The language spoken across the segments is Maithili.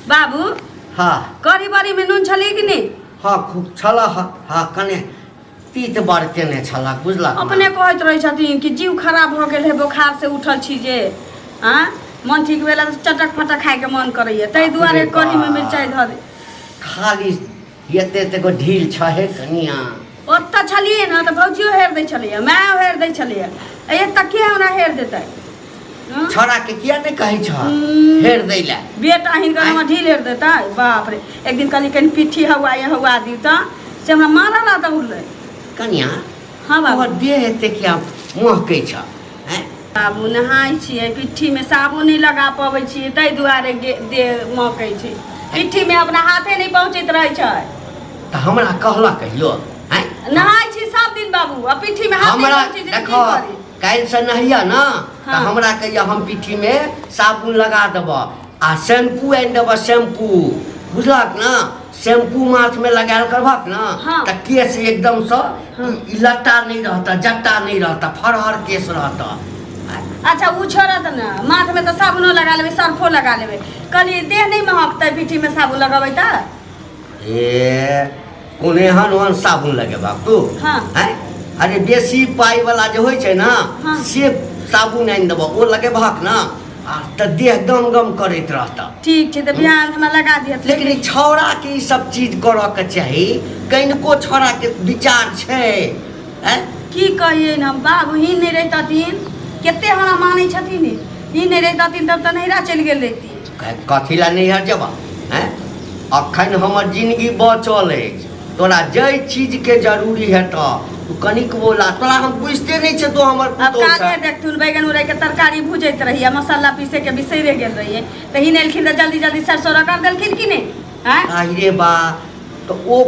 बाबू। हाँ। कढ़ी बड़ी में नून छलिए कि नहीं? हाँ, खूब छल। हाँ हाँ, कने तीत बड़ केने छलक, बुझलक ने? अपने कहैत रहै छथिन कि जीव खराब भऽ गेल है, बोखार से उठल छी जे आँ मन ठीक भेला तऽ चटक फटक खायके मन करैया, ताहि दुआरे बाप रे कढ़ीमे बाप। मिरचाइ धऽ दे। खाली एते एते गो ढील छहे कनिया। ओतऽ छलियै ने तऽ भौजियो हेर दै छलैया, मायो हेर दै छलैया, एतऽ के हमरा हेर देतै? हँ? छौड़ा के किया नहि कहै छह हेर दै लए? बेटा हिनकर हमर ढील हेर देतै? बाप रे, एक दिन कहली कनि पिट्ठी हौआ ये हौआ दियौ तऽ से हमरा मारऽ ला दौड़लै। कनिया। हाँ बाबू। तोहर देह एते किया महकै छह, आँय? बाबू, नहाय छियै, पिट्ठीमे साबुन नहि लगा पबै छियै, ताहि दुआरे देह महकै छै। पिट्ठीमे अपना हाथे नहि पहुँचैत रहै छै। तऽ हमरा कहलक कहियो, आँय? नहाय छी सब दिन बाबू, आ पिट्ठीमे हाथ नहि हमरा पहुँचै छै तऽ की देखो, करी? काल्हिसँ नहिया ने तऽ हमरा कहिया, हम पिट्ठीमे साबुन लगा देबह आ शैम्पू आनि देबह। शैम्पू बुझलक ने? शैम्पू माथमे लगायल करबहक ने तऽ केश एकदमसँ ई लट्टा नहि रहतह, जट्टा नहि रहतह, फरहर केश रहतह। अच्छा, ओ छोड़त ने, माथमे तऽ साबुनो लगा लेबै, सर्फो लगा लेबै, कहलियै देह नहि महकतै पिट्ठीमे साबुन लगेबै तऽ? ए, कोन एहन ओहन साबुन लगेबहक तू? आँय? अरे, बेसी पाइ वाला जे होइ छै ने, से साबुन आनि देबह, ओ लगेबहक ने आ तऽ देह गम गम करैत रहतह। ठीक छै, तऽ बिहान हमरा लगा दिहत। लेकिन ई छौड़ाके ई सब चीज करऽ के चाही। कनिको छौड़ाके विचार छै, आँय? की कहियै ने बाबू, ही नहि रहितथिन, कते हमरा मानै छथिन, ही नहि रहितथिन तब तऽ नैहरा चलि गेल रहिती। कथी लए नैहर जेबह, आँय? अखन हमर जिनगी बचल अछि। तोरा जाहि चीजके जरूरी हेतह, तू कनिक बोला। तोरा हम बुझिते नहि छै, तू हमर आब पुतोहु काल्हे छह। देखथुन, बैगन उड़ै के तरकारी भुजैत रहियै, मसाला पीसे के बिसैरे गेल रहियै, तऽ ही एलखिन तऽ जल्दी जल्दी सरसो रगड़ देलखिन कि नहि, आँय? आहि रे बा, तऽ ओ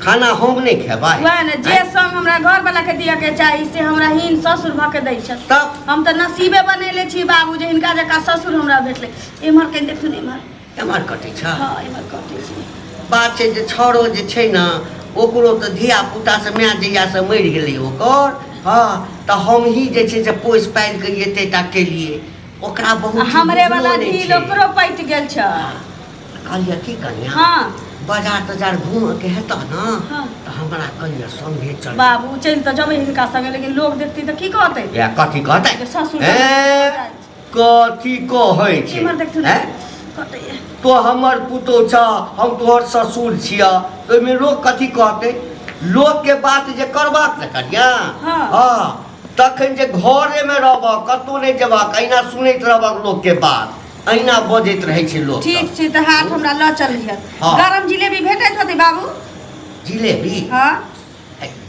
खाना हम नहि खेबै? वएह ने, जे संग हमरा घर वाला के दिअ के चाही से हमरा हीन ससुर भऽ के दै छथि। तब हम तऽ नसीबे बनेले छी बाबू जे हिनका जकाँ ससुर हमरा भेटलै। एम्हर कनि देखथुन, एम्हर। एम्हर कटै छ? हँ, एम्हर कटै छै। बात छै जे छौड़ो जे छै ने, ओकरो तऽ धिया पुतासँ माय जहियासँ मरि गेलै ओकर, हँ, तऽ हमही जे छै से पोसि पालि कऽ एते टा केलियै ओकरा। बहुत चीज हमरे बुझलो वाला नहि ढील छै। ओकरो पटि गेल छै। कहलियै की कनिया, बाजार तजार घूमऽ के हेतह ने, तऽ हमरा कहिया संगे चल। बाबू, चलि तऽ जेबै हिनका संगे, लेकिन लोग देखतै तऽ की कहतै? या, कथी कहतै? जे ससुर ए, कथी कहै छै? इम्हर देखथुन। हैं? कटैया। तो हमर पुतोह छ, हम तोहर ससुर छियह, ओहिमे लोग कथी कहतै? लोकके बात जे करबाक ने कनिया, हँ, तखन जे घरेमे रहबह, कतहु नहि जेबहक, अहिना सुनैत रहबह लोकके बात, अहिना बजैत रहै छै लोक। ठीक छै, तऽ हाथ हमरा लऽ चलिहत। गरम जिलेबी भेटैत होतै बाबू? जिलेबी? हँ।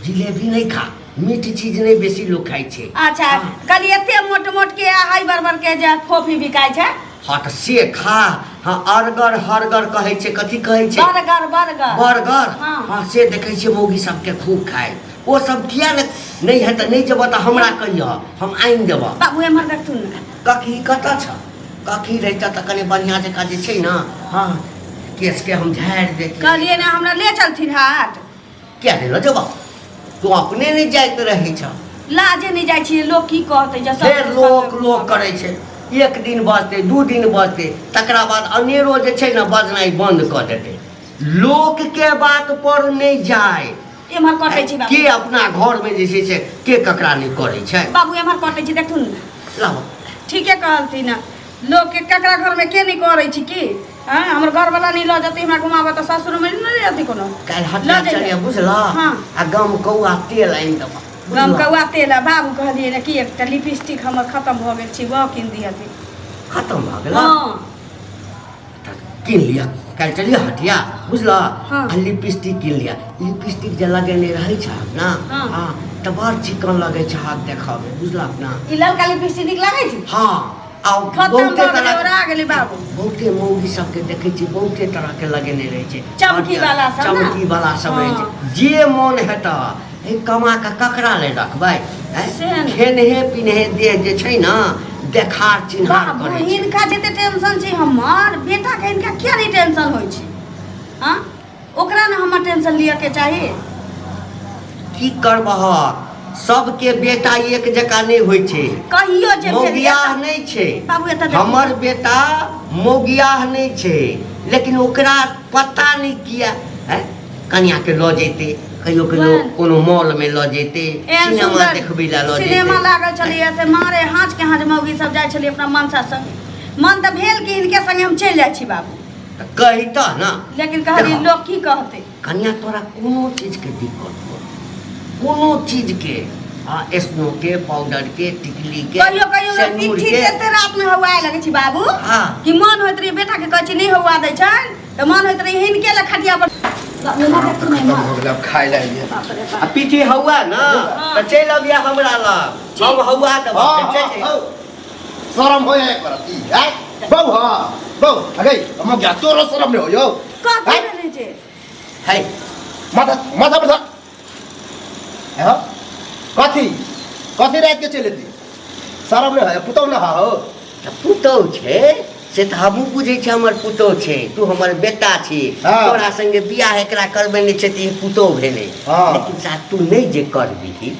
जिलेबी नहि खा, मीठ चीज नहि बेसी लोक खाइ छै। अच्छा, कहली एते मोट मोट के आ हाई बड़ बड़ के जे फोफी बिकाइ छै। हँ, तऽ से खा। हँ, अरगर हरगर कहै छै, कथी कहै छै? Burger, burger. बर्गर। हाँ। हँ, से देखै छियै मौगी सबके खूब खाइ। ओ सब किया ने नहि है तऽ नहि जेबह तऽ हमरा कहियह, हम आनि देबह। बाबू, एम्हर देखथुन ने। कखी कतऽ छ? कखी रहितऽ तऽ कनि बढ़िआँ जकाँ जे छै ने, हँ, केशके हम झाड़ि देतियै। कहलियै ने हमरा ले चलथिन हाट। किया नहि लऽ जेबह? तू अपने नहि जाइत रहै छह। लाजे नहि जाइ छियै, लोक की कहतै जे सब फेर लोक लोक करै छै। एक दिन बजतै, 2 दिन बजतै, तकरा बाद अनेरो जे छै ने बजनाइ बन्द कऽ देतै। लोकके बात पर नहि जाय। एम्हर कटै छै बाबू। के अपना घरमे जे छै से के ककरा नहि करै छै। बाबू, एम्हर कटै छै, देखथुन ने। लाबऽ। ठीके कहलथिन हँ, लोकके ककरा घरमे के नहि करै छै की? आँय, हमर घरवला नहि लऽ जेतै हमरा घुमाबऽ तऽ सासुरमे नहि लऽ जेतै कोनो? काल्हि हटिया लऽ जइहे। चलियै, बुझलह? आ गम कौआ तेल आनि देबह, गम बुझलह? कौआ तेल। आ बाबू, कहलियै ने कि एकटा लिपस्टिक हमर खतम भऽ गेल छै, वह कीन दिहथिन। खतम भऽ गेल? हँ। तऽ कीन लिअ। काल्हि चलियै हटिया, बुझलह? आ लिपस्टिक कीन लिअ। लिपस्टिक जे लगेने रहै छ ने, हँ, तऽ बड़ चिकन लगै छै हाथ देखऽमे, बुझलक ने? ई ललका लिपस्टिक नीक लागै छै? हँ, आ खतम बहुते भऽ गेलै, तरह ओरा गेलै बाबू। बहुते मौगी सबके देखै छियै, बहुते तरहके लगेने रहै छै। चमकी वाला सब ने? चमकी वाला सब रहै छै। जे मोन हेतऽ। हे, कमा कऽ ककरा ले रखबै, हैं? सएह ने। खेनहे पिनहे देह जे छै ने देखार चिन्हार बाबू, करै छै। हिनका जते टेंशन छै हमर बेटाके, हिनका किया नहि टेंशन होइ छै? हँ, ओकरा ने हमर टेंशन लिअ के चाही। की करबह? सबके बेटा एक जकाँ नहि होइ छै। कहियो जे भेल मौगियाह नहि छै। बाबू एतऽ देखू। हमर बेटा मौगियाह नहि छै, लेकिन ओकरा पता नहि किया हैं कनिया के लऽ जैते, कहियो कहियो वएह। कोनो मॉल में लऽ जैते, एहन सिनेमा सुंदर देखबै लए लऽ सिनेमा जैते। लागल छलैया से मारे हाँज के हाँज मौगी सब जाइ छलै अपना मनसा संगे। मन तऽ भेल कि हिनके संगे हम चलि जाइ छी बाबू। तऽ कहितह ने। लेकिन कहली देखऽ। लोक की कहतै। कनिया तोरा कोनो चीजके दिक्कत हो, कोनो चीजके, हाँ, स्नो के, पाउडर के, टिकली के, कहियो कहियो लोक सिन्दूर पिट्ठी के। एते रात में हौआए लगै छी बाबू हाँ। कि मन होइत रही बेटा के कहै छी नहि हौआ दै छनि तऽ मन होइत रही हिनके लए खटिया पर। बाबू, इम्हर देखू ने, खत्म इम्हर। हो गेल, आब खाय लए अइयै। बाप रे बाप। आ पीठी हौआ ना हाँ। तऽ चलि अबिया हमरा लग, ठीक। हम हौआ देबऽ। हाँ, चलि हाँ, चलि। हाँ। शरम हो एक बार ई हैं बहु, हाँ बहु अगे हम क्या तोरो शरम नहीं हो यो। कथी हैं? भेलै जे? है माथा माथा पर धर। हाँ कथी कथी रात के चले दी शरम नहीं है पुतौ ना हो। तऽ पुतहु छै से तऽ हमहूँ बुझै छियै, हमर पुतहु छै, तू हमर बेटा छी। हाँ। तोरा संगे बियाह एकरा करबेने छै तऽ ई पुतहु भेलै। हाँ। लेकिन साथ तू नहि जे करबिही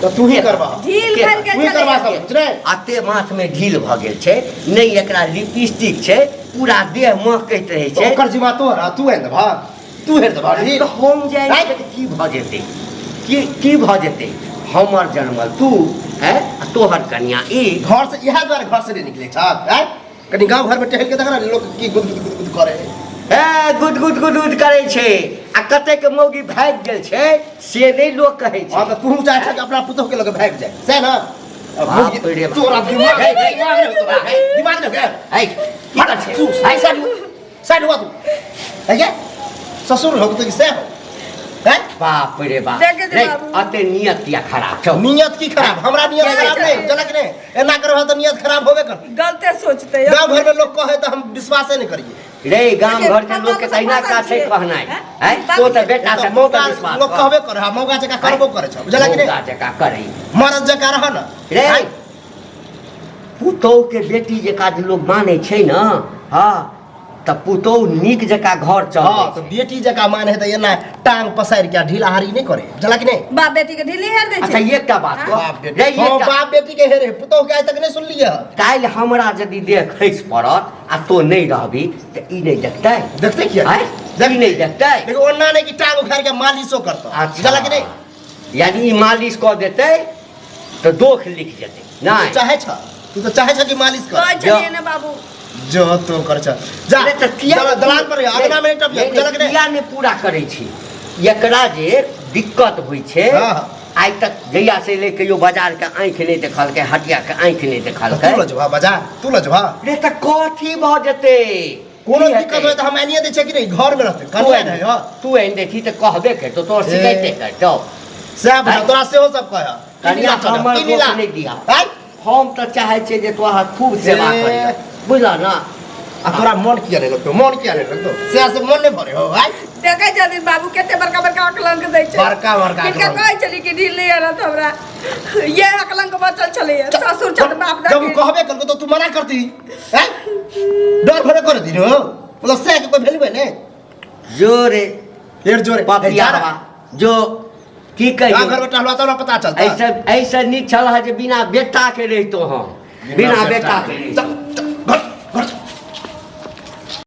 तऽ तू ही करबा। ढील के- भरि तू गेल ही करबा छलैया। सब बुझले। अते माथ में ढील भऽ गेल छै, नहि एकरा लिपस्टिक छै, पूरा देह महकैत रहै तऽ छै। ओकर जिम्मा तोहर, तू आनि देबह, तू हेर देबह ढील। तऽ हम जानि आँय? तऽ की भऽ जेतै, की की भऽ जेतै? हमर जनमल तू हैं आ तोहर कनिया ई। घर से इएह दुआरे घर से नहीं निकले छ हैं? कनी गांव घर में टहल के देख ना लोग की गुद गुद गुद गुद करे हे गुद गुद गुद गुद करै छै आ कतेक मौगी भागि गेल छै से नहि लोक कहै हाँ छै। तऽ तू चाहे छ कि अपना पुतोह के लगे भागि जाए सएह ना? अब बाप मौगी- रे बाप। तोरा दिमाग हे, हे, दिमाग नहीं तोरा दिमाग नहीं है। है की हट, कर छै? तू साइड साइड हुआ, साइड हुआ तू है क्या ससुर हो तो सह हो हैं? बाप रे बाप। देखे जे रे, बाबू। अते नियत किया खराब छौ? नियत की खराब? हमरा नियत के खराब छै? नहीं जनक नहीं एना करबह तऽ नियत खराब होबे करतै। गलते सोचते। गांव घर में लोग कहे तऽ हम विश्वासे नहीं करिए। रे गाम देखिए, घर के लोग के बाबू तहिना सब का छै छियै। कहनाइ हैं? हैं बाबू तो तऽ बेटा से मौका मौका विश्वास लोग कर। कहबे करे हा मौका जकाँ करबो करे छ बुझला कि नहीं? मौका जकाँ करै। मरद जकाँ रह न। रे आँय? पुतोह के बेटी जकाँ जे लोग मानै छै न, हाँ तऽ पुतोह नीक जकाँ घर चलबै हाँ छै। तऽ बेटी जकाँ माने है तऽ एना टांग पसारि के ढीला हारी नहीं करे बुझला कि नहीं? बाप बेटी के ढीली हेर दै अच्छा छै। एकटा बात कह। बाप बेटी रे, हाँ, एकटा बाप बेटी के हेरे पुतोह के आइ तक नहीं सुनलिए। काल्हि हमरा यदि देह खसि पड़त आ तो नहीं रहबी तऽ ई नहीं देखतै? देखते किया? आँय? ई नहीं देखतै? लेकिन ओना नहीं कि टांग उखाड़ के मालिशो करतो। अच्छा। बुझला कि नहीं? यानी ई मालिश कऽ देतै तऽ दोख लिख जेतै। नहीं चाहे छ तू तो चाहे छ कि मालिश कर। कहै छलियै ने बाबू। जो तो कर छ जा। अरे तऽ किया दलान पर अगना में टप नहीं, बुझला कि नहीं? किया नहीं पूरा करै छी? एकरा जे दिक्कत होइ छै हाँ, हाँ। आइ तक जहिया से ले कहियो बाजार के आँखि नहि देखलकै, हटिया के आँखि नहि देखलकै। तू लजबा बाजार, तू लजबा। रे तऽ कथी भऽ जेतै? कोनो की दिक्कत हेतै? होय तऽ हम आनिए दै छियै कि नहीं? घर में रहतै तू कनिया आनि नहीं हँ। तू आनि दैती तऽ कहबे करतौ, तोहर ए। शिकायते करतौ। सएह बुझल आँय? तोरा सेहो सब कहऽ। कनिया हमर तीन दोष लाख नहि दिहा। आँय? हम तऽ चाहै छियै जे तोहर खूब सेवा ए। करियऽ, बुझलह ना? आ तोरा मन किया नहीं लगतौ? मन किया नहीं लगतौ? सएह से मन नहीं भरे हो आँय? देखै छथिन बाबू कते बड़का बड़का अकलंक दै छै। बड़का बड़का हिनका अकलंक। कहै छली कि ढील नहि आनत हमरा, ये अकलंक बचल छलैया ससुर छल बाप जब दादी। कहबे करको तो तू मना करती हैं? डर भरे कर दी हो मतलब सएह के कोई भेलबे ने। जोरे फेर जोरे पपिया जो की गाँव कहियौ। घर में टहलवा तब ना पता चलता। ऐसे ऐसे नीक छल है जे बिना बेटा के रहितो हम, बिना बेटा के रहितो।